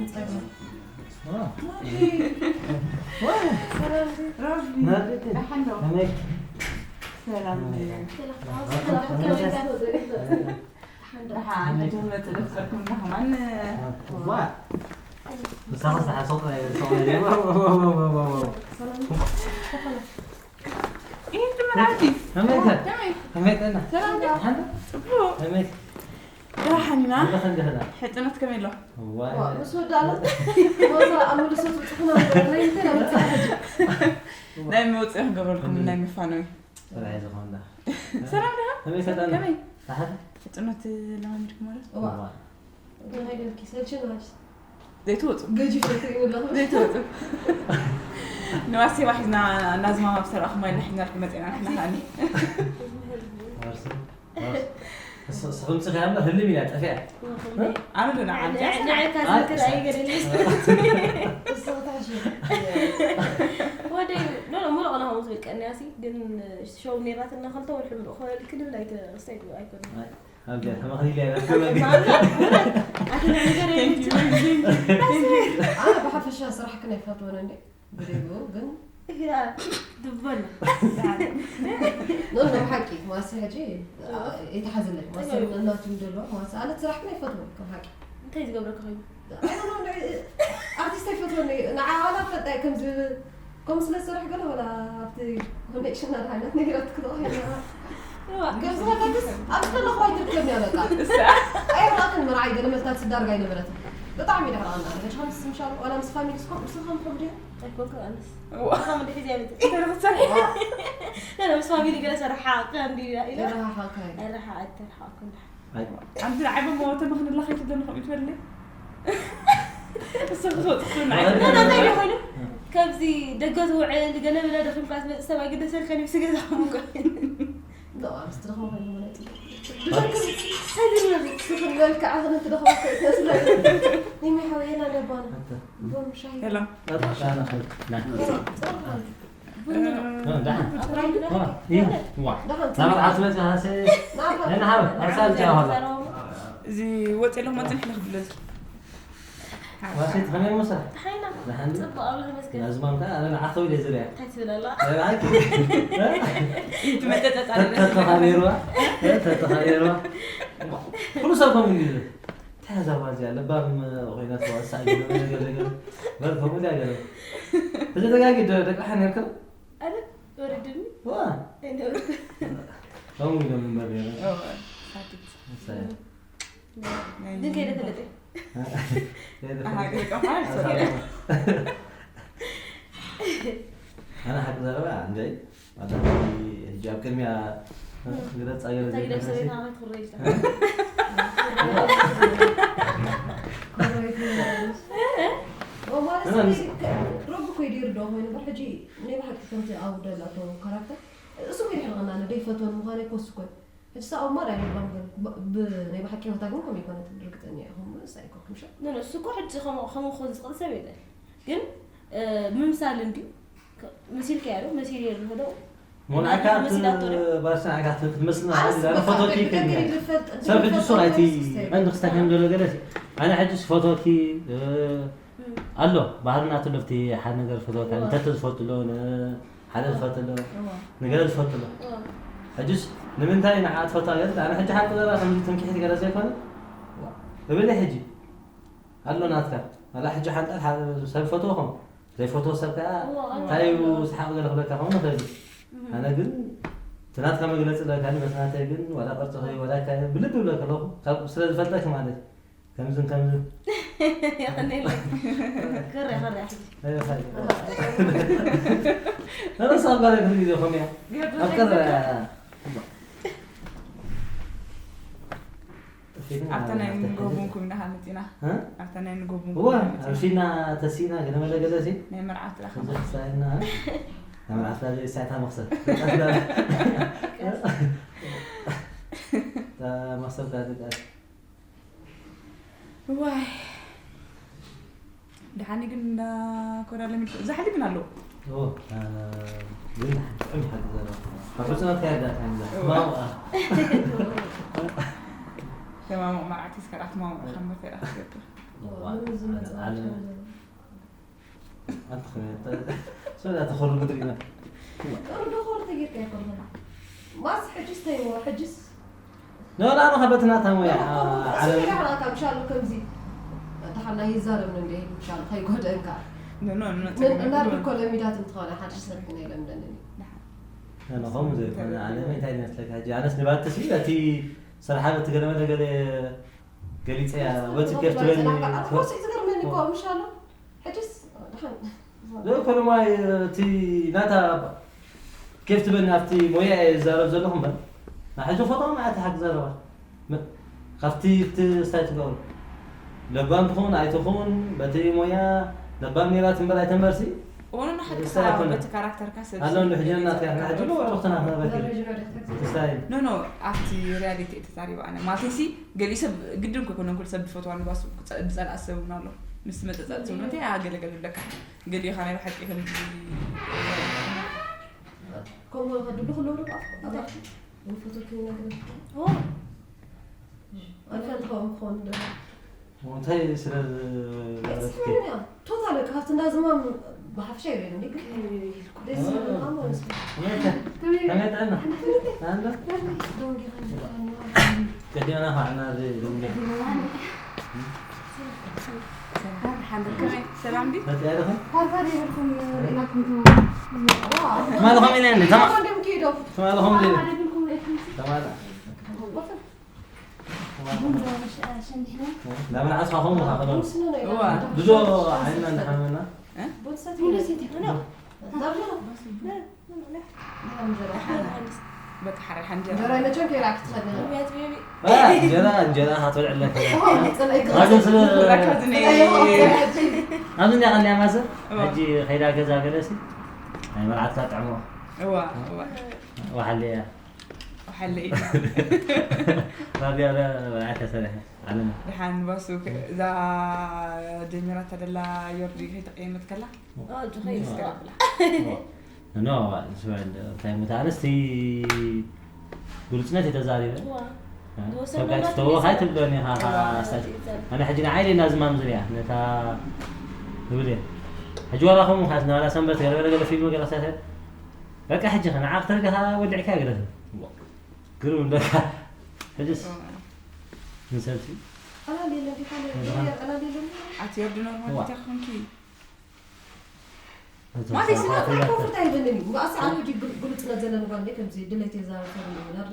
ሰላም ናርዲ። ደሓን ዶ? ከመይ? ሰላም። ደሓን፣ ደሓን። ደሓን፣ ደሓን። ምሳኻ ዝሓሰብ ሱቕ ናይ፣ ሱቕ ናይ ዜማ። ኢንት መራቲ። ከመይ ከ? ከመይ? ከመይ ጠና? ሰላም ዶ? ደሓን ዶ? ጽቡቕ። ከመይ? ደሓን ኢና። እንተ ኸንዲ ኸዳ? ሕጽኖት ከመይ ኣሎ? እዋይ። ዋ፣ ምስ ወዳእና፣ ሞዛ ኣብ ምልሶት ውጽኹና፣ ናይ እንታይ ናይ ምጽእ ሕጂ? ናይ መውጽኢ ክገብረልኩም፣ ናይ መፋነዊ። ጥራይ ዝኾን ዳ። ሰላም ዶ? ከመይ ሰላም? ከመይ? ደሓን? ሕጽኖት ለማሚድኩም ኣሎ? እዋ። እዋ። ግን ኣይደልኪ፣ ሰልችናሽ። ዘይትወጹ። ገጂፍ ዘይትሪኡ ኣለኹም። ዘይትወጹ። ንዋሴ ዋሒዝና እናዝማማ ብሰራኹም ኣይና ሒዝናልኩም መጺና ንሕና ከኣኒ። ዋርሲ፣ ዋርሲ። እስ-፣ ስኽምሲ ከያምና ህልም ኢላ ጠፊኣ። ኣነ ዶ ንዓ ንዓ፣ ንዓ፣ ንዓ፣ ኣይ፣ ካዝንክር ኣይ። ኣይገደለይ። እሱ ታሽ። ወደይ፣ ኖ፣ ኖ፣ ሙሉእ ቀና ከምኡ ትብል ቀንያ ሲ፣ ግን ሾው ነይራትና ክልተ ወርሒ ምሉእ ክበልክ ንብል ኣይተ-፣ ስታይ ኣይኮነን። ኣይ። ኣብዚኣ ተመኽኒለ እያ። ኣነ ብሓፈሻ ስራሕክን ኣይፈትዎን እንዴ? ብደግኡ ግን እያ ድበል። ኖ፣ ኖ፣ ሓቂ፣ ማሲ ሕጂ፣ አ፣ የተሓዘለይ። ማሲ ተገቢ። እናቱ እንደሎ፣ ማሲ ኣለት ስራሕክን ኣይፈትዎን፣ ከም ሓቂ። እንታይ ዝገብረካ ኮይኑ? ኣይ፣ ኖ፣ ኖ፣ ኖ፣ ኣርቲስት ኣይፈትዎን እየ። ንዓ ዋላ ፈጣይ ከምዚ ከም ስለ ዝሰርሕ ገለ ወላ ኣብቲ ኮኔክሽን ኣድሃይነት ነጊራት ክትኾይና። እዋ። ከም ዝፈለግስ ኣብ ዝፈለኹ ኣይትርከብን እያ በቃ። እሳ። ኣይረኣኽን መርዓይ ገለ መልታት ስዳርጋ ኣይነበረትን። ብጣዕሚ ደሕራና። ሕጂ ከም ምስ ምሻል ዋላ ምስ ፋሚሊ ስኮ ምስ ከም ከም ድዩ? ኣይኮንኩ ኣነስ። እዋ። ከም ድሕዚ ኣይመጽእ። ተረኽሰ። እዋ። لا لا ምስ ፋሚሊ ገለ ሰርሓ ከም ድዩ ኢለ። ይረሃሃካ እዩ። ኣይረሃ ኣይተርሓኩን። ኣይ። ኣንቲ ንዓይ መመወተ ምኽንላ ከይትብለኒ ከምኡ ትበልኒ? እሱ ክትወጽእ ትብል ንዓይ ማለት ትብለኒ። لا لا እንታይ ኮይኑ? ካብዚ ደገ ትውዕል፣ ገለ ብለ ደኺምካ ትመጽእ ሰብ ኣይግደሰልካን እዩ፣ ስገዛ ከምኡ እኮ። ኖ፣ ኣንስቲ ደኽሞ ኮይኑ ማለት እዩ። ብሰንኪ፣ ሰግሪ፣ ስኽን መልክዓ ክን ትደኽሞ እኮ እዩ ትመስለኒ። ኒሚ ሓወየና ደባና። ኣንተ። ቡን ሻሂ። ሄሎ። ኣታ ሻና ኸል። ና። ጽሩፍ ማለት እዩ። እ፣ ደሓን። እ፣ ዋ። ደሓን። ናብራ ሓስበት ሃሰ። ናብራ። ነና ሓብ፣ ሓሳብ ጃ ሆላ። እዚ ወጽእ ኣለኹ፣ መጽንሕ ንኽብለዝ። ዋሴት ከመይ ሙሳ? ደሓን። ደሓን። ጽቡቕ፣ ኣምላኽ ይመስገን። ናዝማን ከኣ ኣነ ንዓኺ ኢለ ዝሪኣ። እንታይ ትብል ኣላ? ኣይ፣ ኣይ። ትመጠጠጥ ኣለ። ተተኻቢርዋ። ተተኻቢርዋ። ኩሉ ሰብ ከምኡ እዩ ዝብል። እንታይ እዛ ጓል እዚኣ ለባም ኮይና ትዋሳእ ገለ ነገር ነገር። በል ከምኡ ድያ ገለ። ብተደጋጊ ዶ ደቅሓ ነርክብ? ኣነ ወረድኒ። ዋ። ኣይነበርኩ። ከምኡ ኢሎም እምበር ነይሮም። ኦ፣ ሳክት። ምሳሌ። ናይ ግን ከይደ ፈለጠ። ከይደ ኣሃ፣ ፈለጠ። ገለ ቀፋል፣ ኣሳብ-፣ ኣሳብ-፣ ኣነ ሓቂ ዘረባ እንደ ኣዳሚ ሕጂ ኣብ ቅድሚያ ግለጽ ኣገለ እንታይ ግለጽ ዘይኮነ ሰበይት ሲ-፣ ናመት ክረይ ኢልካ። እ? ኦ፣ ማለት ኣነ ምስ-፣ ሰብ ከ-፣ ረቢ እኮ ይደይር ዶ ኮይኑ፣ እምበር ሕጂ ናይ ብሓቂ ከምቲ ኣብ ደላቶ ካራክተር፣ እሱ እኮ ይድሕር ቐና፣ ንደይ ፈትወን ምዃነይ እኮ እሱ እኮ እዩ። ሕጂ ሳብ ማር ኣይረባም ግን፣ ብ-፣ ብ-፣ ናይ ብሓቂ ህይወታ ግን ከምኡ ኣይኮነትን፣ ርግጸኛ እየ፣ ከምኡ ንሳ ኣይኮንኩም ሸ? ኖ፣ ኖ፣ እሱ እኮ ሕጂ ከምኡ፣ ከምኡ ክኾን ዝኽእል ሰብ የለን። ግን፣ እ፣ ምምሳል እንድዩ። ከ-፣ መሲልካያ ዶ? መሲል የሉ ዶ? ሞን ኣይ ካንት መሲላቶ ዶ? ባርሳ ኣይ ካንት ክትመስልና ኣንስ ኣላ በቃ ፎቶ ኪክ ብደገ እንደ ይድፈጥ፣ ሰብ ሕጂ ይድፈጥ ሱር ኣይቲ ይመስል። መንግስታ ከም ዘሎ ገለሲ ኣነ ሕጂ ፎቶ ኪ፣ እ፣ እም። ኣሎ ባህርና ትሎ ብቲ ሓደ ነገር ፎቶ ካን እዋ። እንተ ትዝፈጥሎ ን-፣ ሓደ ዝፈጥሎ እዋ። ንገለ ዝፈጥሎ። እዋ። ሕጂስ ንምንታይ ንዓ ትፈታ ገለ ኣነ ሕጂ ሓቂ ዘራ ከም ትምክሕቲ ገለ ዘይኮነ እብለ ሕጂ ኣሎ ናትካ ኣላ ሕጂ ሓንጣት ሓደ ሰብ ፈትዎ ኹም ዘይፈትዎ ሰብ ከኣ እዎ፣ ኣሎ፣ እንታይ እዩ ኣሎ። ሰሓቕ ገለ ክብለካ ክኸውን ይኽእል እዩ። እህ። ኣነ ግን እቲ ናትካ መግለጺ ለካ በቲ ናተይ ግን ዋላ ቅርጺ ኸይ-፣ ዋላ ካይ ብልቢ ይብለካ ኣለኹ። ካብ ስለ ዝፈልጠክ ማለት እዩ። ከምዝን ከምዝን። የቐንየለይ። ክረ፣ ክረ፣ ሕጂ። ኣይ፣ ኻይ። ኣነ ሳብ ጋር ክል ጊዜ ኾም እያ። ገርዱ ኣብ ቅረ-፣ ዘይብለካ? ኣብታ ናይ ንጎቡን ኩምና ሃመት ኢና። እ? ኣብታ ናይ ንጎቡን እዋ፣ ኩምና ሃመት ኢና። ኣርሲና ተሲና ገለ መለ ገለ ሲ። ናይ መርዓት ራኸ። እዚ ክሳይና፣ እ? ናይ መርዓት ራኸ ሳይታ መኽሰብ። ታ መኽሰብ ታ ድቃ። ዋይ። ደሓኒ ግን እንዳ ኮራለ ሚልኩ። ዛሕሊ ግን ኣለዎ። ኦ፣ አ፣ ግን ጥዑም ይሓግዘና። ኣብ ሕጽኖት ከያዳ ትሓግዛ። እዋ። ማውኣ። ተማሙቕ መርዓት እስከ ራት ማሙቕ ከም መርፌ ራት ትገብር። ምንም ዝመጽእ ኣንተ ኸ-፣ ተ-፣ ስለ ተኸሉ ግድሪና። ጥሩ ዶ ኸሉ ተጌርካ ይኸሉ። ማስ ሕጅስ ተይዎ፣ ሕጅስ ኖ፣ ላ፣ ላ፣ በቲ ናታ ሞያ፣ ኖ፣ ኖ፣ ዓለም። ስለ ያህል ካብ ሻሎ ከምዚ። ኣታ ሓና ይዛረብ ነው እንዴ? ሻሎ ከይጎደንካ። ኖ፣ ኖ፣ ኖ፣ ምን-፣ እና ኖ። ድኮ ለሚዳት እንትኾነ ሓድሽ ሰብ ግን የለምደኒ። ኖ፣ ኖ፣ ከምኡ ዘይኮነ፣ ዓለም እንታይ ይመስለካ? ሕጂ ኣነስ ንባትሲ፣ እቲ ስራሕ በቲ ገለ መለ ገለ ገሊጸ እያ፣ በቲ ከፍ ትበልኒ። ኣታ ኮርስ እዩ ዝገርመኒ እኮ፣ ምሻሎ? ሕጅስ፣ ደሓን። ዘይኮነ ማይ፣ እቲ ናታ ኬፍ ትበልኒ ኣብቲ ሞያ እየ ዝዛረብ ዘለኹ እምበር። ንሕጂ ፎቶ ማዕት ሓቂ ዘረባ። መ-፣ ካብቲ እቲ ስታይ ትገብሩ። ለባም ትኹን ኣይትኹን፣ በቲ ሞያ ለባም ነይራ ትንበር ኣይተንበርሲ። እዋኑ ንሓቂ ንስኻ ይኮነ። በቲ ካራክተርካ ሰብ ኣሎ እንዶ ሕጂ ናትካ፣ ንሕጂ ዶ ወረኽትና ክነበርኪ? መረጃ ወደ ተክሲ። ስታይ። ኖ፣ ኖ፣ ኣብቲ ሪያሊቲ እየ ተዛሪበ ኣነ። ማለተይሲ፣ ገሊኡ ሰብ ግድን እኮ ኣይኮነን ኩሉ ሰብ ዝፈትዋ ንባሱ ክጸ-፣ ዝጸልኣ ሰብ እውን ኣሎ። ምስ መጸጸ ትብሎ እንታይ ኣገለገለ ብለካ። ገሊኡ ኸኣ ናይ ብሓቂ ከምዚ ከምኡ ከድሉ ከለዉ ዶ ኣፍ-፣ ኣፍ-፣ ንፈተኪ ነገር። ኦ። ኣንፈት ኸም ክኾን ዶ? እንታይ ስለ ዝገበረትኪ? ቶታል በቃ ካብቲ እንዳዝማም ብሓፈሻ ይበል እንዴ? ደስ ዝብል ኣሞ። ከመይ ጥዕና? ኣንዶ? ደንጊ ኸንዲ ቀዲምና ኸዓ ናዚ ደንጊ። ሰላም ድዩ? መጽኣ ዲኺ? ፋርፋር ይብልኩም ርኢናኩም ትማሊ። ትማሊ ኸምኡ ኢለ እንዴ? ተማ-፣ ትማሊ ኸምኡ ኢለ። ተማሊ። ቡን ዶ ሸ-፣ ሸንዲሕና? እንዳበልዓስ ኸምኡ ኸዓ ኸምኡ። እዋ። ብዙ ዓይንና እንዳሓመና። እ? ቡን ሰትዩ። ቡን ሰትዩ። በቃ ሓራይ ሓንጀራ። እንጀራ መቸም ከይራ ክትኸድኒ። እ፣ እንጀራ፣ እንጀራ ኻትበልዕ ኣለካ። ኦ፣ ጽላኢ ኣዝም ስለ ክብለካ ዝነ-፣ ኣብዚ እንዳ ቀንያ ማሰ፣ እዋ። ሕጂ ኸይዳ ገዛ ገለሲ፣ ናይ መርዓትካ ጥዕሞ። እዋ፣ እዋ። ወሓለያ። ወሓለይ። ራድያ ለ-፣ መርዓትካ ሰሪሐ፣ ዓለመ። ደሓን ባሱ፣ እዛ ጀሚራታ ደላ ዮርዲ ከይተቐየመት ከላ? ኦ፣ ጅኸይ። እስከ ደብላ። ኖ፣ ንስዋ እንደ-፣ እንታይ ሞት ኣነስቲ ግሉጽነት የተዛሪበ። ዋ። እ? ዝወሰነ ሰብ ጋር ናት ትተወ ሚዛን። ካይ ትብለኒ ኢኻ፣ ዋ፣ ኣስታት። ሚዛን። ኣነ ሕጂ ንዓይ ደና ዝማም ዝርያ፣ ነታ ትብል እየ። ሕጂ ዋላ ከምኡ ካስ፣ ናላ ሰንበት ገለ ገለ ገለ ፊልም ገለ ሳተ። በቃ ሕጂ ኸ ንዓ ክትርገኻ ወዲዕካ ገለ። ዋ። ግሩም እንደካ። ሕጅስ። ዋ። ንሰብሲ። ኣላሌለ እንዲኻ ነ-፣ ኣላሌለ። ኣቲ ወዲ ኖርማል ዋ። እንታይ ኾንኪ? ማለት ስለ ኣታ ኮንፍርት ኣይበለኒ። ብኣሲ ኣነ ሕጂ ግል-፣ ግሉጽነት ዘለኒ ጓል እንዴ ከምዚ ድሌት የዛረብ ሰብ ይሆን ኣሪ?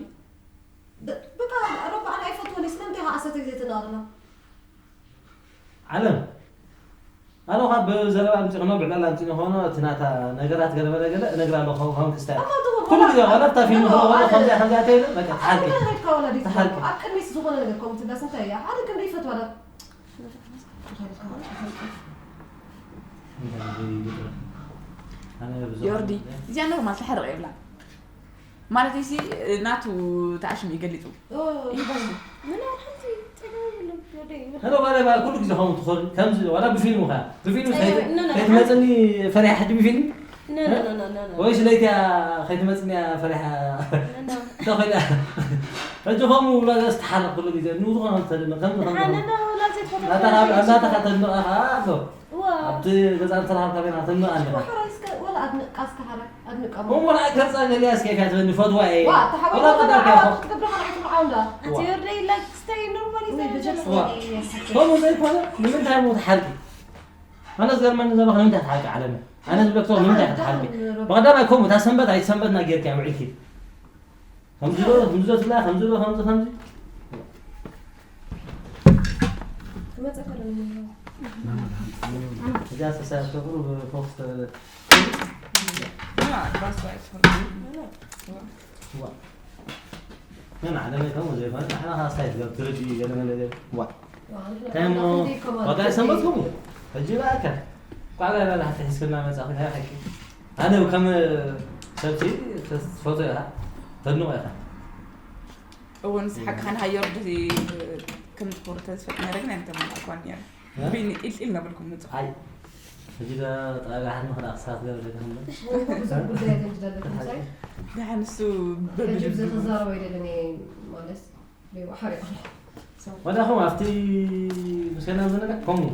ደ-፣ በቃ ረባ ኣነ ኣይፈትወኒ፣ ስለምንታይ ኢኻ ኣሰተይ ዘይተናግርና? ዓለም፣ ኣነ ኸዓ ብዘረባ ኣምጺእኽኖ፣ ብዕላል ኣምጺእኽኖ፣ እቲ ናታ ነገራት ገለ መለ ገለ እነግራ ኣለኹ፣ ከም ክስታይ። ኣማ ትኹን ኩሉ ግዜ፣ ዋላ ዋላ ኣብታ ፊልም ኖ፣ ትረኽቦ፣ ዋላ ኣነ ከምዚኣ፣ ከምዚኣ ተይለ፣ በቃ፣ ኣነ ትሓልቂ። ገና ሄድካ ዋላ ዲት ትሓልቂ። ኣብ ቅድሚት ዝኾነ ነገር ከምኡ ትብላስ እንታይ እያ? ሓደ ክንደይ ይፈትዋ ዳ? ኣነ ብዙ ዮርዲ፣ እዚኣ ኖርማል ተሓርቕ የብላን። ማለት ሲ ናቱ ተኣሽሙ ይገልጹ። ኦ፣ ይባሱ። ምን ያህል ጸገም የብሎም፣ ወደይ። ሄሎ፣ ባለ፣ ባለ፣ ኩሉ ግዜ ከምኡ ትኾን፣ ከምዚ፣ ዋላ ብፊልም ኸ? ብፊልም ጸገም፣ ከይት-፣ ነ፣ ነ፣ ከይትመጽኒ ፈሪሓ ሕጂ ብፊልም? ነ፣ ነ፣ እ? ነ፣ ነ፣ ነ፣ ነ። ወይስ ለይትያ ከይትመጽኒ ፈሪሓ? ነ፣ ነ። ተኸዳ። ሕጂ ከምኡ ውላ ዘስተሓርቕ ኩሉ ግዜ፣ ንብዙ ኾነ ተደመ-፣ ከምዚ፣ ከምዚ፣ ነ፣ ነ፣ ከምዚ። ነ፣ ወላ ዘይትፈትዎ ናታ፣ ፈሪሓ ናታ ሽኮር። ከተድምቓ ኸኣ ኣሎ። ዋ። ኣብቲ ገዛ እንተረኻብካ ቤና ተድምቓ ኣለኻ። ሽኮር፣ ሕራይ እስከ፣ ወላ ኣድንቃ እስከ፣ ሕራይ ኣድንቃ። እሞ ንዓ ገርጻ ገሊያ እስከ ኢኻ ትበኒ፣ ፈትዋ እየ። ዋ፣ ተሓባእ ወላ ወላ ቀዳልካ ወላ ኢኻ። ክትገብር ኸዓ ኣይትምርዓው እንዳ። ኣቲ ዋ። ወርደይ ላይክ ስታይ ኖርማሊ ወይ፣ ዝብል በጀስ ዋ። ወይ፣ ከምኡ ዘይኮነ፣ ንምንታይ እሞ ትሓልቂ? ኣነ ዝገርመኒ ዘሎ፣ ንምንታይ ትሓልቂ ዓለመ? ኣነ ዝብለክ ዘሎ፣ ንምንታይ ትሓልቂ? ብቐዳማይ ከምኡ፣ እታ ሰንበት ኣይትሰንበትና ጌርካ ውዒልኪ። ከምዚ ዶ፣ ከምዚ ዶ ትብላ፣ ከምዚ ዶ፣ ከምዚ፣ ከምዚ። ክመጸካ ዶ? እዛ ተሳተፉ ብፎክስ ተበለ። ዋ። ገና ዓለመ ከምኡ ዘይኮነ፣ ንሕና ኻስታይ ትገብር፣ ትረዲ ገለ መለ ገለ። ዋ። እንታይ እሞ፣ ዋጋ ሰንበትኩም? ሕጂ በኣካ። ቋዕዳ ኢላ ሓንቲ ሒዝክልና መጻእኹም፣ ሃይ ሓቂ። ኣነ ከም ሰብሲ ትፈትዎ ኢኻ፣ ተድንቖ ኢኻ። እወ፣ ንስሓቅኻ ንሃየር ድዚ ከም ትኮሩ ተዝፈልጥ ነረ ግን ኣይምተመላእኳን ነረ። እ? ቢኒ ጢልጢል እናበልኩም ምጽእ። ኣይ፣ ሕጂ ዶ ጣብያ ሓንቲ ምኽንያት ክሳት ገለ ዘይተኽምለ? ብዙሕ ጉዳይ ተንጅደለኩም ሳይ? ደሓን እሱ ሕጂ በብድብድቡ። ብዘተዛረበ ኣይደለን እየ ማለት፣ ብባሕሪ ኣለኹ። ወዳኹም ኣብቲ ምሸና ዝነጋ ከምኡ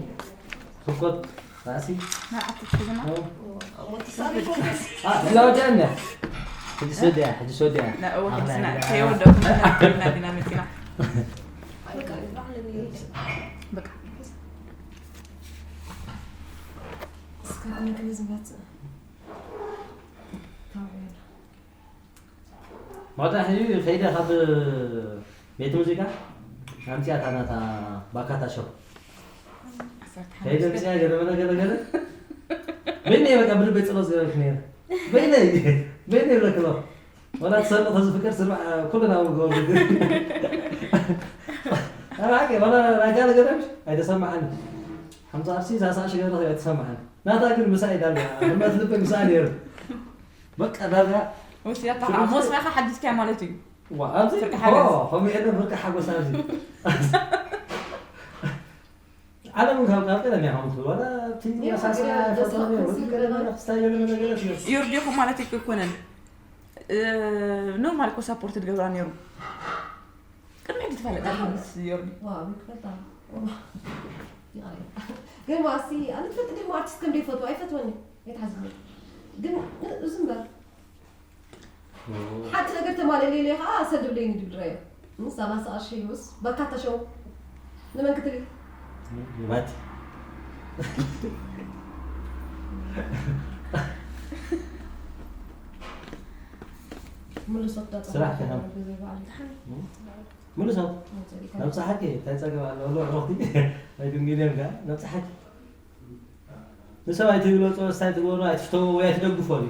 ስኮት ራእሲ መርዓት ትሕዝና እ፣ እዛ ወዲኣ እንድያ። ሕጂ ሰዲያ፣ ሕጂ ሰዲያ። ናእወ ሕዝና ከይወደኹም ኢና ዲና መፂና በቃ እስካብ መግቢ ዝመፅእ ታውዒና ማታ ሕጂ ከይደ ካብ ቤት ሙዚቃ ኣምፅኣታ ናታ ባካታ ሾው ከይደ ምፅኣ ገለ መለ ገለ ገለ በይነይ በቃ ብልበይ ፀሎት ዝገበርኩ ነይረ በይነይ በይነይ ብለክሎ ወላ ትሰርቆ ተዝፍቅር ስርባዕ ኩልና ኣብ ገበሩ ግን ኣራቂ ወላ ናይ ጋለ ገለ ኣይተሰማዓኒ ሓምሳ ዓርሲ ሳሳ ሽገር ኣይተሰማዓኒ ናታ ግን ምሳይ ዳርጋ እምነት ልበይ ምሳይ ነይሩ በቃ ዳርጋ ወሲዳታ ከዓ ሞስናኻ ሓጊዝካያ ማለት እዩ ዋ ኣብዚ ፍርቂ ሓጎስ። ከምኡ የለን ፍርቂ ሓጎስ ኣብዚ ዓለም ካብ ካብ ቀደም እያ ከምኡ ትብል ዋላ እቲ መሳሰያ ፈተነ ወይ ቀደም ክስታይ የለ ነገራት እዩ ዮርዲኹም ማለት ኣይኮነን ኖርማል እኮ ሳፖርት ትገብራ ነይሩ ቅድሚ ሕጂ ትፋለጥ ምስ ዮርዲ ዋው ይክፈታ ግን ማሲ ኣነ ትፈልጥ ዲኹም ኣርቲስት ከም ደይፈትዎ ኣይፈትወኒ ኣይትሓዝኒ ግን እዚ እምበር ሓንቲ ነገር ተማልእለይ ኢለ ከዓ ሰድብለይኒ ድብድረዮ ሰላሳ ቅርሺ ይውስ በርካታ ሸው ንመን ክትል ባት ምልሶት ዳ ስራሕ ከ ከም- ምሉሶ ነብፅሓኪ እንታይ ፀገም ኣለዎ ሎ ዕረኽቲ ኣይድንግልዮም ከ ነብፅሓኪ ንሰብ ኣይትግለፆ ስታይ ትገብሮ ኣይትፍተዎ ወይ ኣይትደግፎ እዩ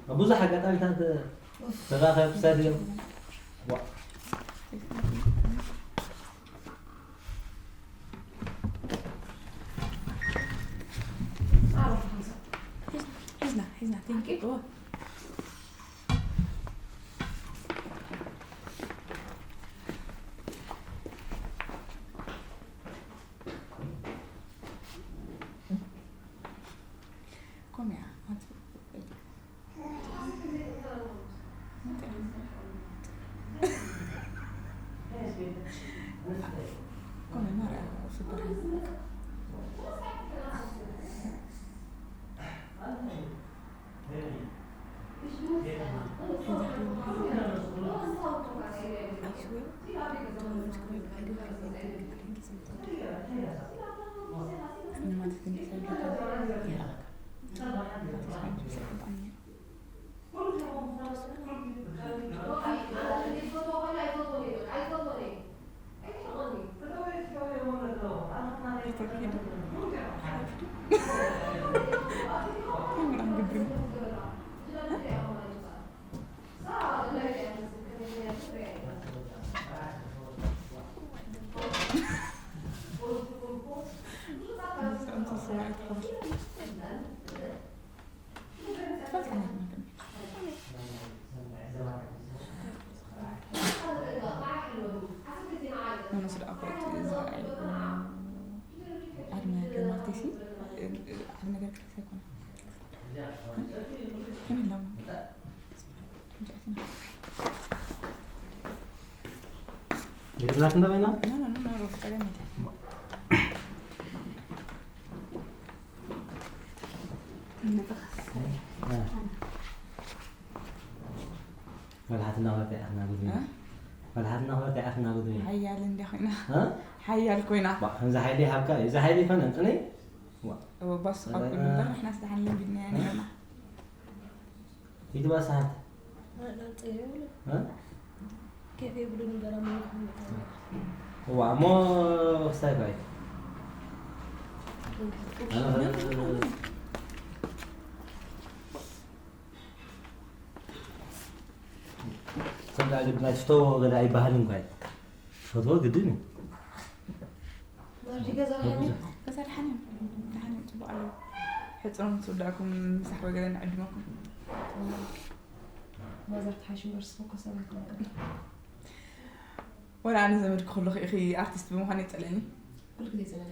ኣብ ብዙሕ ኣጋጣሚታት ተራኸብ ክሳድ እዮም ሒዝና ሒዝና ቴንኪ ይግዛት እንደበይና መልሓትና ክበርታ ኢኻ ናጉድሚ መልሓትና ክበርታ ኢኻ ናጉድሚ ሓያል እንዲያ ኮይና ሓያል ኮይና ከምዚ ሓይሊ ሃብካ እዚ ሓይሊ ይፈነ እንጥነይ ባሱ ካብ ኩሉ እምበር ንሕና ስደሓን ለቢድናያ ነርና ይግባ ሰዓት ኬፍ የብሉን እምበር ኣብ መንጎ እዋ እሞ ክሳይ ባይ ሰምዳ ግድ ናይ ትፈትዎ ገለ ኣይበሃልን ጓይ ትፈትዎ ግድን እዩ ናርዲ ገዛ ሓኒ ከዛ ድሓን እዮም ድሓን እዮም ፅቡቅ ኣለዉ ሕፅሮም ትውዳእኩም ምሳሕ ወገለ ንዕድመኩም ማዘር ትሓሽ እምበር ስፈኮ ሰባት ወላ ኣነ ዘመድኪ ከለኹ ኢኺ ኣርቲስት ብምዃን የፀለኒ ኩሉ ግዜ ይፀለኒ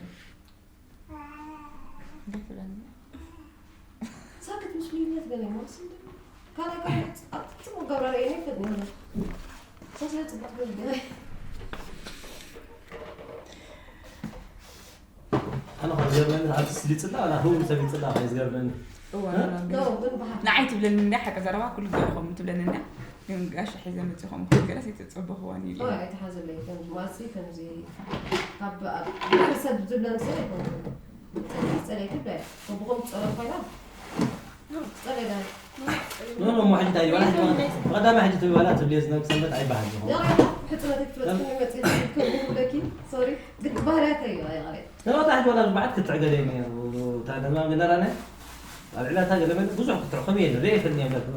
እንታይ ትብለኒ ሳክት ምስ ሚልነት ገለ ማለት እንደ ካልኣይ ካልኣይ ኣብ ጽቡቅ ገብራ ርእየኒ ይፈትኒ ይሆነ ሰስለ ጽቡቅ ገብራ ገለ ገርመኒ፣ ኣቲ ስሊጽላ፣ ኣላ፣ ህው ሰብ ይጽላ፣ እዩ ዝገርመኒ። እዋ፣ እ? ግን ብሓ- ንዓይ ትብለኒ እንድያ፣ ሓቂ ዘረባ ኩሉ ግዜ ከምኡ ትብለኒ እንድያ። ግን ጋሽ ሒዘ መጺኹም ኩሉ ገለስ ኣይተጸበኽዋን ኢለ። እዋ፣ ኣይተሓዘለይ። ከም ማሲ፣ ከምዚ፣ ካብ፣ ኣብ፣ ሰብ ዝብለን ሰብ ኣይኮንኩን። ጸለይ ትብለ። ብኹም ጸሎት ኮይና? ጸለይ ዳ? ኖ፣ ኖ፣ እሞ ሕጂ እንታይ ይበሃል? ብቐዳማይ ሕጂ ትብሊ ዋላ ትብልዮ ዝነበርኪ ሰንበት ኣይበሃል ዝኾነ። ሕጽበተይ ክትበጽሕኒ መጺእኪ፣ ክብለኪ፣ ሶሪ። ግን ባህርያተይ እዩ፣ ኣይቐሬ። ኖ፣ ታሕቲ ዋላ ዝባዓት ክትዕገለ እዩ ነይሩ። እታ ደማ ገለራነ፣ ኣብ ዕላታ ገለ መለ ብዙሕ ክትዕ-፣ ከምኡ የለ፣ ርኤ ይፈልኒ እዮም ለክኖ።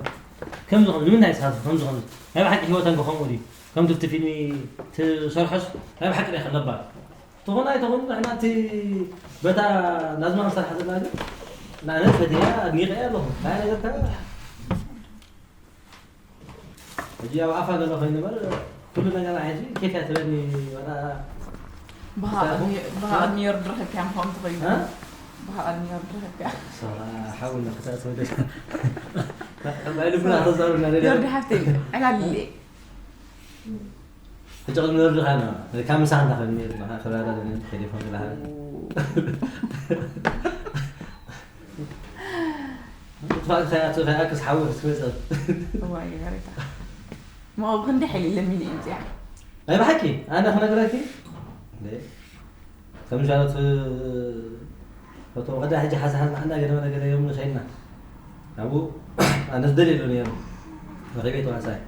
ከም ዝኾነ፣ ንምንታይ ስኻትኩም ከም ዝኾነ? ናይ ብሓቂ ህይወተን ከምኡ ድዩ? ከምቲ ኣብቲ ፊልሚ ትሰርሖስ ናይ ብሓቂ ርኤ ከለባ። ትኹን ኣይትኹን፣ ንሕና እቲ በታ ናዝማ ንሰርሓ ዘለና ግን፣ ንኣነ ፈትያ ኣድኒቐያ ኣለኹ። እንታይ ነገር ከ-፣ ሕጂ ኣብ ኣፋ ገለ ኮይኑ እምበር፣ ኩሉ ነገር ሕጂ ኬፍ እያ ትበኒ፣ ወላ ብሃ-፣ ሳይኹም? ብሃ-፣ ኒዮር ድረኸብካ ምዃኑ ትኸይኑ። እ? ብሃ-፣ ኒዮር ድረኸብካ። ሰራ ሓውና ክታእ ተወደደ። ዕባይ ልብና ተዛሩና ኒዮር ደለ። ድሓፍተይ፣ ዕላልሌ። ሕጂ ቅድሚ ንወርድ ኻና፣ ካብ ምሳኻ እንታይ ኾይኑ ነይሩ? መሓ-፣ ክራራ ለነ ቴሌፎን ክላሃ። ጥፋእ ከያቱ ከያክስ ሓዊ ክትመጽእ። እዋይ፣ ይበረታ። ሞ፣ ክንዲ ሓይሊ ለሚን እየ እዚኣ። ናይ ብሓቂ፣ ኣነ ክነግረኪ? እንዴ? ከም ሻሎት፣ ፎቶ ወዳ ሕጂ ሓዝሓዝ ንዓና ገለ መለ ገለ እዮም ንኸይድና። ኣብኡ፣ ኣነ ዝደልየሉ ነይሩ። ረኺበ ተዋሳይ።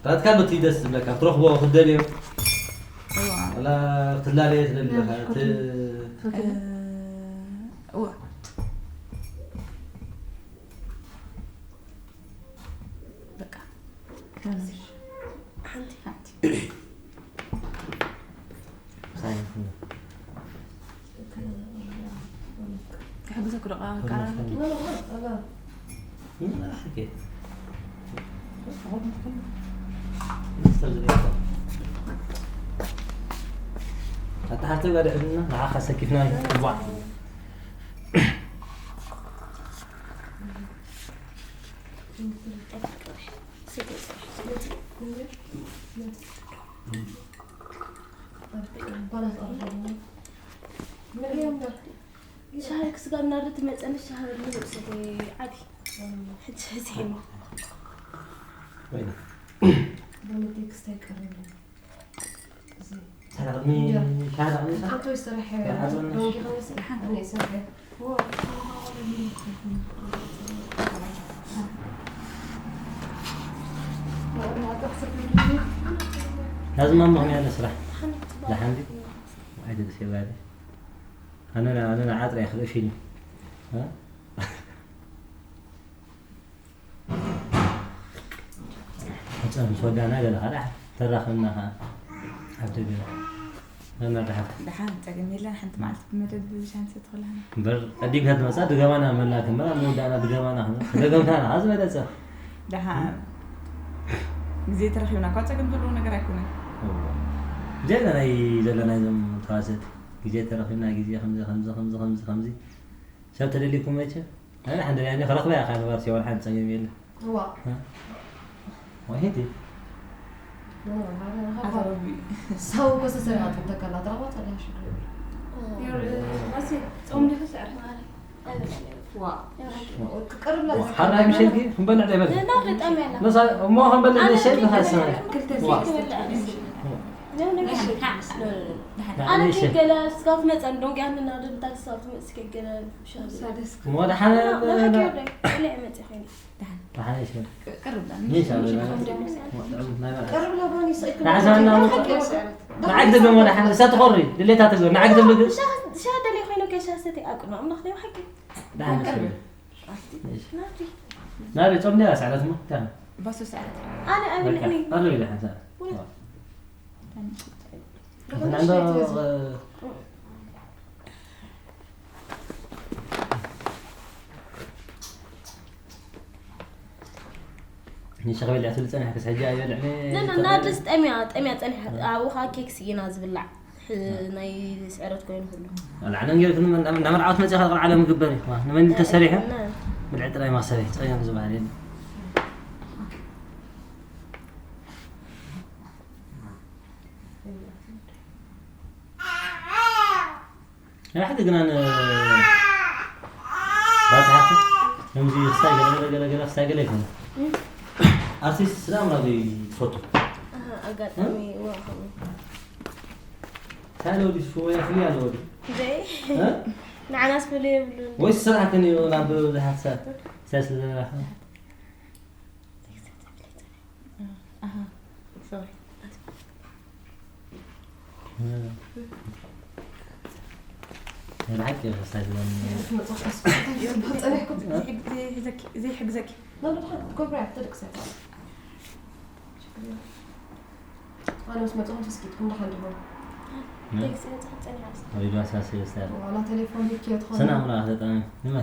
ናትካ ዶ እቲ ደስ ዝብለካ? ክትረኽቦ ክትደልዮ? እዋ። ወላ ክትላለዮ ትደሊ ኣለኻ? ናብዚ እቲ ኩሉ። እ፣ እዋ። በቃ። ሓንቲ። ሓንቲ። ሳይንስ ነው። ክሕግዘኩ ዶ ቃ-፣ ቃና ኣለኪ? ምን ራሕኪ? ኣታ ሓፍተይ ጓዳ ዕድልና ንዓኻ ሰኪፍና እዩ። ዋ። ሻሂ ክስጋብ ናርዲ ትመጸኒ ሻሂ ንብእሰተይ ዓቢ። ሕጂ ሕዚ ሒሞ። ወይኒ። ቴክስት ኣይቀርብን። እዚ ሻሂ ዳቕኒ፣ እንጀራ። ሻሂ ዳቕኒ፣ ሻሂ። ኣቶ ይሰርሕ፣ ያ፣ ኣቶ ዶንጊ ኸመስ፣ ሓንቲ። ኣነ ይሰርሕ። ናዚ ማማ ኸመይ ኣለ ስራሕ? ደሓን ድዩ? ኣይተ ደስ ይብላኒ። ኣነ፣ ኣነ ንዓጥሪ ኣይክልእሽ ኢሉ። እ? ሕጻን ምስ ወዳእና ገለ ካልኣ ተራኸብና ኸዓ ኣብ ደገ። መመርሓ። ደሓን ጸገም የለን፣ ሓንቲ መዓልቲ ብመደብ ሻንሰ ትኽእልሃና። እምበር ቀዲምካ ትመጻ ድገማና መላክ እምበር ኣብ መወዳእና ድገማና ኸዓ ደገምካና ኸዓ ዝበለጸ። ደሓን ግዜ ተረኺብና እኳ ጸገም ዘለዎ ነገር ኣይኮነን። እዎ። ግዜ ናይ ዘለና እዞም ተዋሰእቲ ግዜ ተረኺብና ግዜ ከምዚ፣ ከምዚ፣ ከምዚ፣ ከምዚ፣ ከምዚ። ሰብ ተደሊኩም መቸ? ኣነ ሓንደ ያኔ ክረኽባ ኢኻ ንባር ሲዋን ሓንቲ ጸገም የለ። እዋ። እ? ወሒድ እዩ። ኖ፣ ሓደ ኣታ ረቢ። ሰው እኮ ሰሰሪ ኣጥንተካ እናተረኽባ ጸጋ ሽግር የብሉ። ዮር-፣ ማሲ፣ ጾም ዲኹ ስዕር? ዋ። ክቀርብላ ዋ፣ ሓራይ ምሸት ግን ክንበልዕ ዶ ይበልዕ? እና በጣም ያላ። መሳ-፣ እሞ ክንበልዕ ኣነ ንሸት ግን ንኻሰ። ክልተ ዋ። ሴት ክበልዕ ኣነ። ኖ፣ ኖ፣ ኖ፣ ኖ፣ ኖ። ኣነ ግን ገለ ስጋት መጸን ዶንጊ ኣንና ደምታ ስጋት መጽ ከገለ ሻለ። እሞ ደሓነ ኖ፣ ኖ፣ ኖ። ኖ፣ ኖ፣ ኖ፣ መጽ ኾይኒ። ደሓን። ደሓነ ይሽመል። ቅ-፣ ቅርብ ዳ። ይሻል። ምሽ-፣ ዳ። ምሽ-፣ ዋ፣ ጥዑም ናይ በልዓ። ቅርብ ላ ባኒ ሰይኩ። ደሓን ሰዓት እና ወጣ። ደሓን ሰዓት። ንዓይ ክትብሎ እሞ ደሓን እሳ ትኾሪ። ድሌታ ትብሎ። ንዓይ ክትብሎ ግን። ሻ-፣ ሻ ደሌ ኮይኖ ከሻ ሰቲ ኣቅኖ። ኣምላኽ ደይ ሓቂ። ደሓን ቅርብ። ይሽመል። ናብይ ጾም ዲያ ሰዓት እሞ። ደሓን። ባሱ ሰዓት። ኣነ፣ ኣነ፣ በቃ፣ ኣነ። ኣነ ኢለ ሓንሳ። ወይ። ዋ። ደሓን። እንትን ዓንዶ፣ እ፣ ንሽኺ በሊዐ ትብል ጸኒሐ ክስ ሕጂ ኣይበልዕን እየ። ነ-፣ ነ-፣ ናርድስ ጠምያ፣ ጠምያ ጸኒሐ። ኣብኡ ኸኣ ኬክ ስኢና ዝብላዕ። ሕ-፣ ናይ ስዕረት ኮይኑ ኩሉ። ኣነ ጌርክን እንዳ-፣ እንዳ መርዓወት መጺኻ ቅርዓ ለምግበር እዩ። ዋ፣ ንመን ተሰሪሑ? ነ-፣ ብልዒ ጥራይ መኽሰብ እዩ። ጸገም ዝበሃል የለን። ሕራሕቲ ግና ን ባታሓት ከምዚ ክሳይ ገለ ገለ ገለ ገለ ክሳይ ገለ ይኮነ። ኣርቲስት ስለ ኣምላኽ ትፈቱ። ኣጋጣሚ ዋኸም ታለ ወዲ ሽወያ ፍልይ ኣለ ወዲ ዘይ እ? ንዓናስ ፍልይ የብሉን። ወይስ ስራሕ ከን እዩ ናብ ብዙሓት ሰብ ሰስ ዝረኸ ኣሃ፣ ሶሪ። ናይ ብሓቂ የኸሳድበኒ። ዘይሕግዘኪ። ዘይሕግዘኪ። ናብ ድሓን ክትገብሮ እያ፣ ትደቅሰ። ኣነ ምስ መጽኹም ተስኪትኩም ደሓን ዲኹም? ቴክስት እየ ጽሕፍ ጸኒሓ። ወይ ዶ ኣሳስዮ ስታይል። ዋላ ቴሌፎን ሂብኪዮ ትኾኒ? ስና ምራ ተጠሚ። ንመ?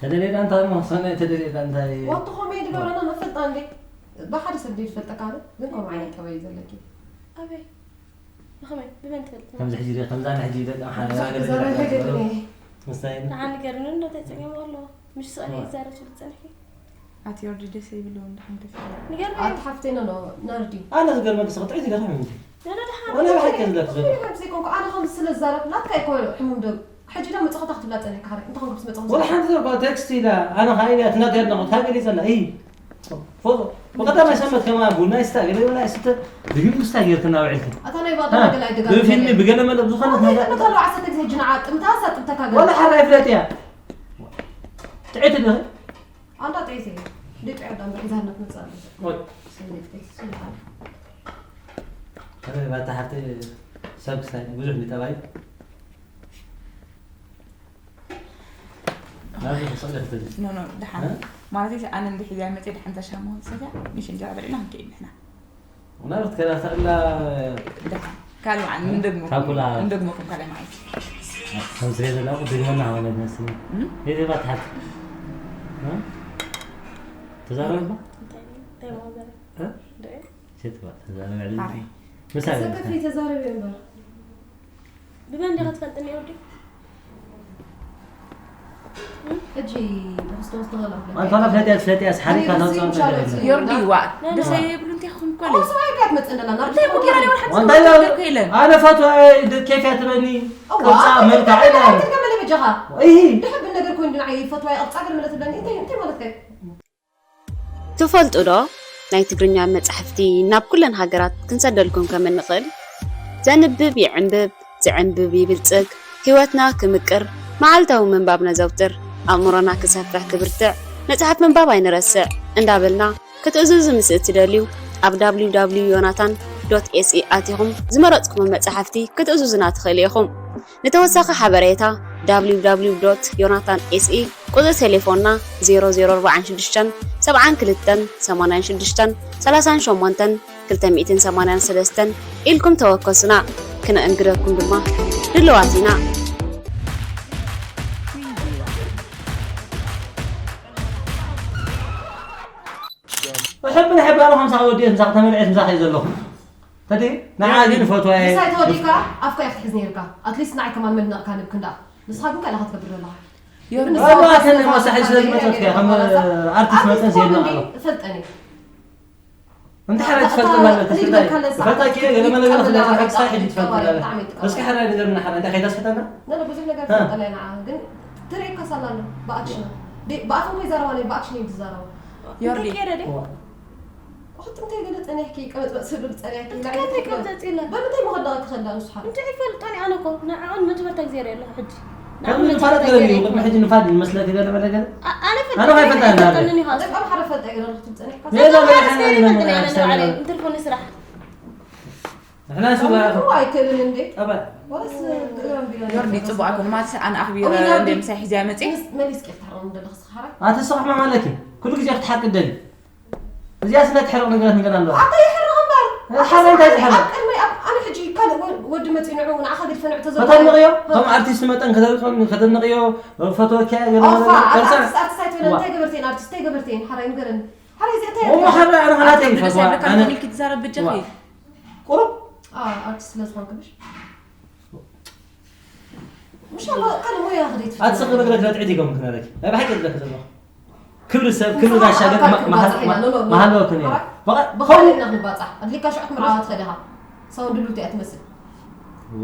ተደሌዳ እንታይ እሞ? ሰናይ ተደሌዳ እንታይ? ዋንተ ኾመይ ድገብረና መፈልጣ እንዴ? ብሓደ ሰብ ድፈልጠካ ኣነ? ግን ከምኡ ዓይነት ጠባይ እዩ ዘለኪ። ኣበይ? ብኸመይ? ብመን ትፈልጥ? ከምዚ ሕጂ ደ-፣ ከምዛ ንሕጂ ደቂ ኣምሓራ ገለ ገለ ገለ ገለ። ምስታይ ንዓኒ ገርኒ እንዶ ተጸገም ኣሎ። ምሽ ስእሊ ይዛረብ ስለ ዝጸንሒ። ኣቲ ዮርዲ ደስ ይብሉ እንደ ሓንተ ፍቅር። ንገርኒ። ኣቲ ሓፍቴና ነው ናርዲ። ኣነ ዝገርመኪ ስቕ ጥዒት ይገርም እንጂ። ወላ ደሓን። ወላ ብሓቂ ዝለክ ዘሎ። ከምዚ ይኮንኩ፣ ኣነ ከምዚ ስለ ዝዛረብ ናትካ ይኮ ሕሙም ደም። ሕጂ ደም ምጽኸታ ክትብላ ጸኒሕካ ሓረይ። እንታይ ኮንኩ ምስ መጽኸታ? ወላ ሓንቲ ደርኳ ቴክስት ኢላ፣ ኣነ ኸኣ ኢለ ትናት ያድነቑ፣ እንታይ ገሊጸላ? እይ። ፎቶ። ብቐዳማይ ሰንበት ከማ ቡና ይስታ፣ ገለ ቡና ይስተ፣ ድግም ምስታ ጌርክና ውዒልክን። ኣታ ናይ ባዶ ሃ? ነገር ኣይደጋግም ብፊልሚ፣ ገለ። ብገለ መለ፣ ብዝኾነ ኣታ ነገር። ይፈታ ኣለዋ፣ ዓሰርተ ግዜ ሕጂ ንዓ ጥምታ፣ ሳጥምተካ ገለ። ወላ ሓራ ይፍለጥ እያ። ጥዒት እንዲኺ? ኣንዳ ጥዒት እየ። እንደ ጥዒት ኣንዳ ሒዛና ትመጽእ ኣላ። ወይ። ሰንበት ጥዒት፣ ስልጣን። ኣረ፣ ባታ ሓፍተይ ሰብ ክሳይ ብዙሕ ንጠባይ። ናብዚ ክስዕል ይኽእል እዩ። ኖ፣ ኖ፣ ደሓን። እ? ማለት እዩ፣ ኣነ እንድሕር እዚኣ መፅየ፣ ደሓን እዛ ሻሂ መሆን ሰትያ፣ ምሽ እንጀራ በሊዕና ክንከይድ ንሕና። ናብዚ ከላ ተቕላ ደሓን። ካልእ መዓልቲ ካብ ንደግሞ፣ ኩላ ንደግመኩም ካልእ መዓልቲ። ከም ስለ ዘላ እኮ ደግመና ሆነ መስል። እም? ይሄ ባት ሓት። እ? ተዛረብ እኮ? እንታይ፣ እንታይ ማለት? እ? እንደ ሴት ባት ተዛረብ ያለ። ሓራይ። ምሳሌ ሰከፊ ተዛረብ እምበር። ብመን ዲኻ ትፈልጥኒ ወዲ? ሕጂ ብክርስቶስ ተኸላፍለ። ኣንታ ፈለጥያ፣ ፈለጥያ፣ ሓሪካ ኣነ ታውጻ ብዝይ እንተ ምሻለት ገለ። ዮርዲ፣ ዋ፣ ናይ ደስ ናይ ኣይብሉ እንታይ ኹም ኮለ? እኮ ሰብኣይ እኮ እያ ትመጽእ እንደላ፣ ናርዲ እንታይ እኮ ኮለ? ገለ ወላ ሓንቲ ወንታይ ነገር ዶ ከይለን? ኣነ ፈትዋ ደኬፍ እያ ትበኒ። እዋ፣ ቅርጻ ኣታ መልካ እንታይ ኢላ። እንታይ ገመለ በጃኻ? እሂ። ድሕር ብነገር ኮይኑ ንዓይ ፈትዋ ቅርጻ ገመለ ትብለኒ፣ እንታይ፣ እንታይ ማለት ከ? ትፈልጡ ዶ? ናይ ትግርኛ መጻሕፍቲ ናብ ኩለን ሃገራት ክንሰደልኩም ከም እንኽእል? ዘንብብ ይዕንብብ፣ ዝዕንብብ ይብልጽግ፣ ህይወትና ክምቅር፣ መዓልታዊ ምንባብ ነዘውትር፣ ኣእምሮና ክሰፍሕ ክብርትዕ፣ መጽሓፍ ምንባብ ኣይንረስዕ እንዳበልና ክትእዝዙ ምስ እትደልዩ፣ ኣብ www ዮናታን ዶት ኤስኢ ኣቲኹም ዝመረጽኩሞ መጻሕፍቲ ክትእዝዙና ትኽእሉ ኢኹም። ንተወሳኺ ሓበሬታ www ዮናታን ኤስኢ፣ ቁጽሪ ቴሌፎንና ዜሮ ዜሮ ኣርባዓን ሽዱሽተን ሰብዓን ክልተን ሰማንያን ሽዱሽተን ሰላሳን ሸሞንተን ክልተ ሚእትን ሰማንያን ሰለስተን ኢልኩም ተወከሱና። ክነእንግደኩም ድማ ድልዋት ኢና። ሕቢ ንሕቢ ኣነ ከምሳ ወዲኤት ምሳኺ ተመልዔት ምሳኺ እየ ዘለኹ። ተዲ ንዓ ግን ፈትዋ እየ። ምሳይ ተወዲእካ ኣፍካ እየ ክትሕዝ ነይርካ። ኣትሊስት ንዓይ ከማን መድነቕካ ንብክ እንዳ። ንስኻ ግን ካልእ ክትገብር ዘለኻ። ዮርዲ። ግን ንስኻ ባባ ከነ ንስኻ መሳሒ ስለ ዝመጸት እያ ከም ኣርቲስት መጠን ዘየድንቕ ኣሎ። እፈልጠኒ። እንተ ሓራይ ትፈልጥ ማለት ትፈልጣ እየ። ገለ መለ ገለ ትፈልጣ እየ። ክሳይ ሕጂ ትፈልጥ ኣለኻ። እስኪ ሓራይ ንገርና ሓራይ እንታይ ከይዳ ስሕተና? ነለ ብዙሕ ነገር ሃ። ትፈልጠላ እያ ንዓ። ግን ትርእየካ ሳላ ኣሎ ብኣክሽን። ዲ-፣ ብኣፍ እኮ ይዛረባ ነይ ብኣክሽን እዩ ዝዛረቡ። ዮርዲ። እንታይ ከይደ ዲ? ዋ። ኣኽትምተይ ገለ ጸኒሕኪ፣ ቀበጥበጥ ስብል ጸኒሕኪ፣ እንታይ ላዕሊ ከይደ ትበል። ጸጺለ? በምንታይ መኸዳቕ ክኸዳ ንስሓ? እንታይ ይፈልጦ እኔ ኣነ እኮ ንዕኦን መጀመርታ ግዜ ሪኤ ኣለኹ ሕጂ። ከም ንዓኹም ንፋት መጀመርታ ገለ ግዜ እዩ፣ ሪኤ ቅድሚ ሕጂ ንፋት ይመስለኪ ገለ መለ ገለ? ኣ-፣ ኣነ ኣነ ፈልጠ፣ ከይፈልጠ ኣይፈልጠኒ። ኣይፈልጠኒ ኢኻ። ደቂ ኣምሓራ ፈልጠ ገለ ንኽትብል ጸኒሕካ? ሌላ ፈልጠ መድሓኒዓለም ኣይፈልጥን እየ ኣነ ኣነ ንባዕለይ፣ ኣነ እንተልፎኒ ስራሕ። ንሕና ስዋ ኣነ እኮ ኣይክእልን እንዴ? ጠባይ። ወላስ ግእራም ቢላ ዮርዲ፣ ጽቡቕ ኣይኮነ ማለት ኣነ ኣኽቢረ ኣኽቢረ እንደ ዮርዲ። ምሳይ ሒዘያ መጽየ። ምስ-፣ መሊስኪ ክትሓርም እንደለኽስ ሓራይ? ኣቲ ስራሕ ማማለኪ። ኩሉ ግዜ ክትሓቂ ደሊ። እዚኣ ስለ ትሕርቕ ነገራት ነገር ኣለዋ። ኣታ ይሕርቕ እምበር። ሓራይ እንታይ ዝሕርቕ? ኣብ ቅድመይ ኣብ-፣ ኣነ ሕጂ ካልእ ወ-፣ ወዲ መጺኡ ንዑ ንዓኻ ገዲፈ ንዑ ተዘርግሖ። ከተድንቕዮ? እ። ከም ኣርቲስት መጠን ከተድንቕዮ፣ ከተድንቕዮ፣ ፈትወኪ እየ፣ ገለ ኦፋ፣ ገለ ኣብ ገለ ኣርቲስት፣ ኣርቲስት ኣይትበለን። ዋ። እንታይ ገበርቲ እየን ኣርቲስት? እንታይ ገበርቲ እየን? ሓራይ ንገረኒ። ሓራይ እዚ እንታይ እሞ ይበሃል? ሓራይ ኣነ ናተይ ኣርቲስት ፈትዋ፣ ብሰብ ኣነ ልካ ትብል ኪድ ትዛረብ ብጀኺ። ዋ። ቁሩብ? አ፣ ኣርቲስት ስለ ዝኾንክ ምሽ? ምሽ ኣላ፣ ካልእ ሞያ ክደይ ትፍትኒ? ኣቲ ስቕ ንግረክ ለጥዒት ይገብርክ ነረኪ። ናይ ብሓቂ ዝብለክ ዘለኹ። ክብሪ ሰብ፣ ክብሪ ንሳ ጋሻ ግን ኣካል ማ-፣ መሃ-፣ ክትባጻሕ ኢና፣ ማ-፣ ኖ፣ ኖ፣ ኖ። መሃለወክን እየ። ሓራይ? በቓ-፣ ብኻልእ ከምኡ ኢና ክንባጻሕ። ኣድሊካ ሽዑ ክትምርዓዋ ትኸዲ ኢኻ። ሰው እንድሉ እቲኣ ትመስል። ዎ።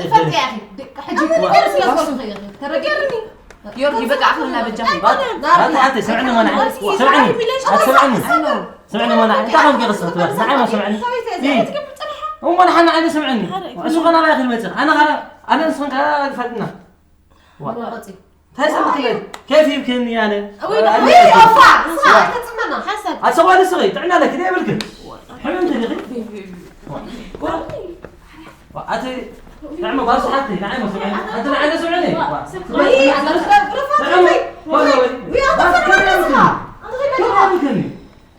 ትፈልጥ እያ። ሕጂ ስለ ዝኾንኩ እየ። ተረጋግኒ። ዮርጊ በቃ ኣኽልና በጃኺ። ኣንተ ሓንቲ ስምዕኒ ሞና ስምዕኒ ኣትስምዕኒ ሞና እንታይ ከም ገይርስ ክትበል ንዓይ ሞ ስምዕኒ እሞ ንሓና ዓይነ ስምዕኒ እሱ ኸና ላይ ክንመፅእ ኣነ ኸ ኣነ ንስኽን ከ ይፈልጥና እንታይ ሰምዕኒ ከፍ ይብክን ያነ ኣሰጓሊ ስኺ ጥዕና ለኪ ደ ይብልክን ሕምምቲ ዲኺ ኣቲ ንዕሞ ጓል ሰሓብቲ ንዓይ መስምዕኒ ኣቲ ንዓይ መስምዕኒ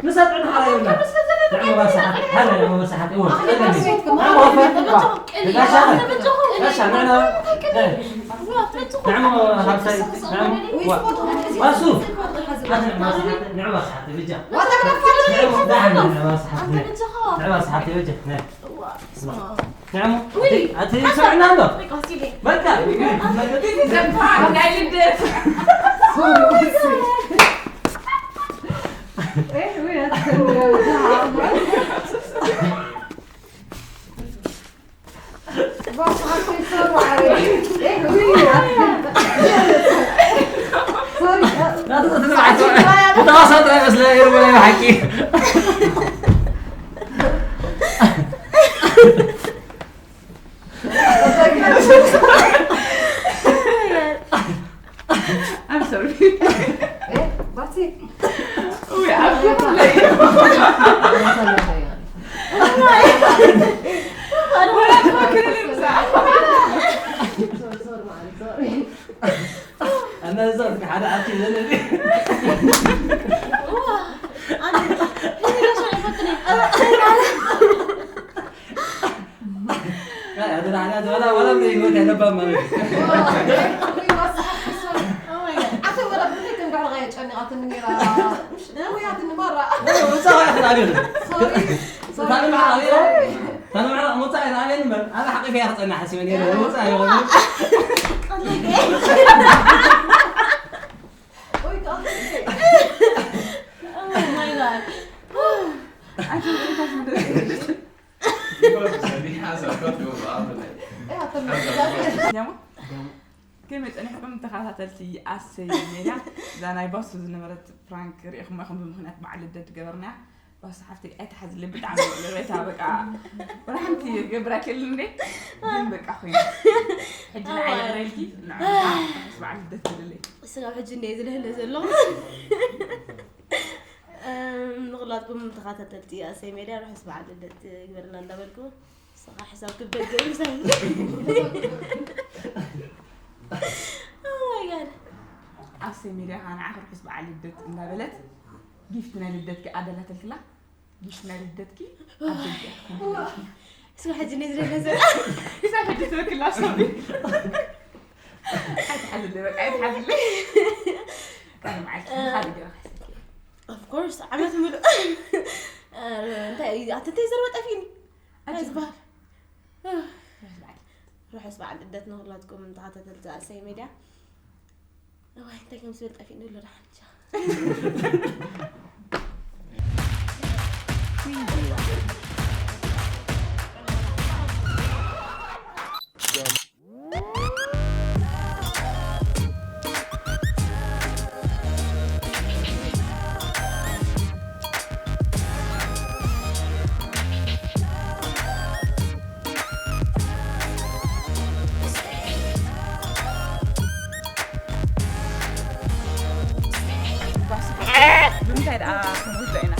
ንሳ ጥዕና ሓራ የብላ ንዕሞ ጓል ሰሓብቲ ሃለ ንዕሞ ጓል ሰሓብቲ እወ ንዕሞ ንዕሞ ሃብሳይ ንዕሞ ዋሱ ኣቲ ንዕሞ ጓል ሰሓብቲ ንዕሞ ጓል ሰሓብቲ ብጃ ንዕሞ ጓል ሰሓብቲ ንዕሞ ጓል ሰሓብቲ ብጃ ንዕሞ ኣቲ ሰምዕና ኣሎ በቃ ተዋሳጥ ኣይመስለ ይርበለ ሓቂ I'm sorry. What's it? Wait, I'm gonna play. What am I gonna do? ኣነ እዛ ሓደ ኣብቲ ዘለኒ ኣደራሕና ወላ ወላ ዘይህይወት ያለባ ማለት እዩ። ኣኸይ ወላ ብዘይ ከም ጋር ጋር ጨኒቃትኒ ነራ። ውያትኒ ማራ። ወጻ ይኽላል። ታንምዓ ታንምዓ ወጻ ይኽላል። ኣነ ሓቂፈ ያኽጸና ሓሲበ ነረ። ወጻ ይኽላል። Oh my god. ከመይ ጸኒሕኩም ተኸታተልቲ ኣሰይ ሜድያ? እዛ ናይ ባሱ ዝነበረት ፕራንክ ርኢኹም ኢኹም፣ ብምኽንያት በዓል ልደት ገበርና። ባሱ ሓፍተይ ኣይትሓዝለይ፣ ብጣዕሚ ይቕሬታ፣ በቃ ወላ ሓንቲ ገብራ ክእል እንዴ፣ ግን በቃ ኮይኑ ሕጂ ንዓይ ይቕረ ኢልኪ፣ ንዕኡ ምስ በዓል ልደት ዝልለይ። ስጋብ ሕጂ እንደ ዝልህለ ዘሎ። እም፣ ንኹላትኩም ተኸታተልቲ ኣሰይ ሜድያ ርሑስ በዓል ልደት ይግበርልና እንዳበልኩ፣ ንስኻ ሕሳብ ክበድእ ምሳይ። Oh my god። ኣሰይ ሜድያ ከዓ ንዓኺ ርሑስ በዓል ልደት እንዳበለት ጊፍት ናይ ልደትኪ ኣዳላተልክላ። ጊፍት ናይ ልደትኪ ኣብ ደገ እያ ክትኮን። እስከ ሕጂ ነዚ ደገ ዘ- ክሳብ ሕጂ ትበክላ ሰው። ኣይትሓዝለይ፣ በቃ ኣይትሓዝለይ። ካልእ መዓልቲ እ- ካልእ ገይረ ክሕሰኪ። Of course፣ ዓመት ምሉእ። እ፣ እንታይ እዩ? ኣቲ እንታይ ዘረባ ጠፊእኒ? እንታይ ኣጅባ። ዝበሃል? ርሑስ በዓል። ርሑስ በዓል ልደት ንኹላትኩም ተኸታተልቲ ኣሰይ ሜድያ። እዋይ፣ እንታይ ከም ዝብል ጠፊእኒ ኣሎ ደሓን እንጃ። ብምንታይ ደኣ ክንወስዶ ኢና?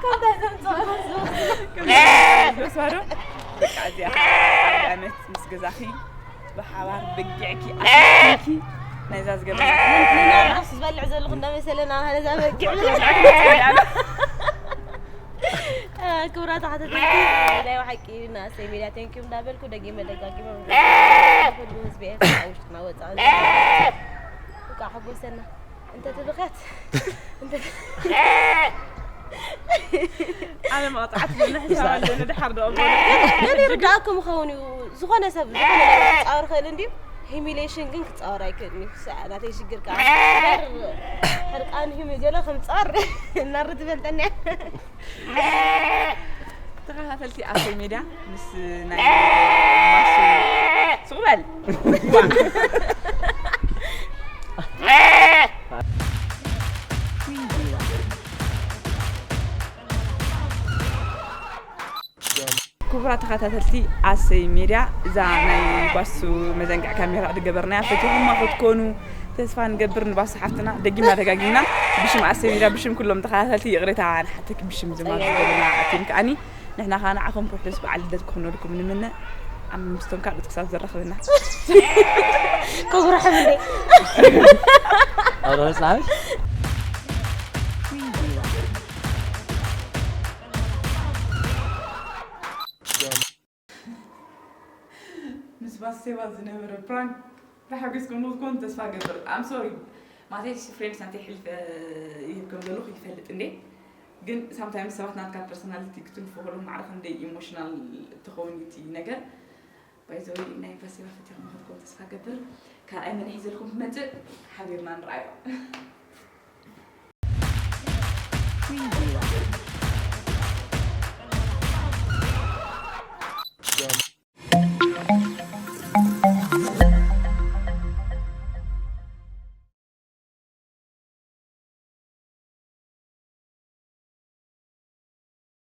ከምታይ ዘምጽኦ ይመስሉ? ከምታይ ዘምጽኦ ይመስሉ? በቃ እዚኣ ሓደ ዓመት ምስ ገዛኺ ብሓባር በጊዕኪ ኣኪብኪ ናይዛ ዝገበርና ንናርዶስ ዝበልዕ ዘለኹ እንዳመሰለና ነዛ በጊዕ ክብራ ተኸታተልቲ ናይ ብሓቂ ናሰይ ሜድያ ቴንኪዩ እንዳበልኩ ደጊመ ደጋጊመ ኩሉ ህዝቢ ኤርትራ ውሽጥና ወፃእ እንኳዕ ሓጎሰና። እንተ ትብኸት እንተ ኣነ መቕጻዕቲ ዝብሎ ሕሳብ ኣለኒ፣ ድሓር ደኣ እሞ። ገለ ይርዳእኩም ይኸውን እዩ። ዝኾነ ሰብ ዝኾነ ነገር ክጻወር ክእል እንድዩ። ሂሚሌሽን ግን ክጻወር ኣይክእልን እዩ። ሳ-፣ ናተይ ሽግር ከኣ። ሕርቃን ሂሚ ገለ ከም ጻወር እናር ትፈልጠኒ እያ። ተኸታተልቲ ኣሰይ ሜድያ ምስ ናይ ማሱ ሱቕ በል። ክቡራት ተኸታተልቲ ኣሰይ ሜድያ፣ እዛ ናይ ባሱ መዘንግዕ ካሜራ ዝገበርናያ ፈቲኹማ ክትኮኑ ተስፋ ንገብር። ንባሱ ሓፍትና ደጊምና ደጋጊምና ብሽም ኣሰይ ሜድያ፣ ብሽም ኩሎም ተኸታተልቲ ይቕሬታ ንሓተኪ፣ ብሽም ድማ ዝገበርና ኣቲም ከኣኒ ንሕና ኸኣ ንዓኹም ርሑስ በዓል ልደት ክኹነልኩም ንምነ። ኣብ ምስቶም ካልኦት ክሳብ ዘራኽበና። ክጉርሕም እንዴ? ኣብ ርሑስ በዓል። ምስ ባሴባ ዝነበረ ፕራንክ ተሓጒስኩም ክትኮኑ ተስፋ እገብር። I'm sorry። ማለተይ ፍሬንድስ ናተይ ሕልፍ ይህብ ከም ዘለኹ ይፈልጥ እንዴ። ግን ሳምታይምስ ሰባት ናትካ ፐርሶናሊቲ ክትንፍኾሎም ማዕረ ክንደይ ኢሞሽናል ትኸውን እቲ ነገር። ባይ ዘ ወይ ናይ ባሴባ ፈቲኹም ክትኮኑ ተስፋ እገብር። ካልኣይ መን ሒዘልኩም ክመጽእ ሓቢርና ንርኣዮ። Preview.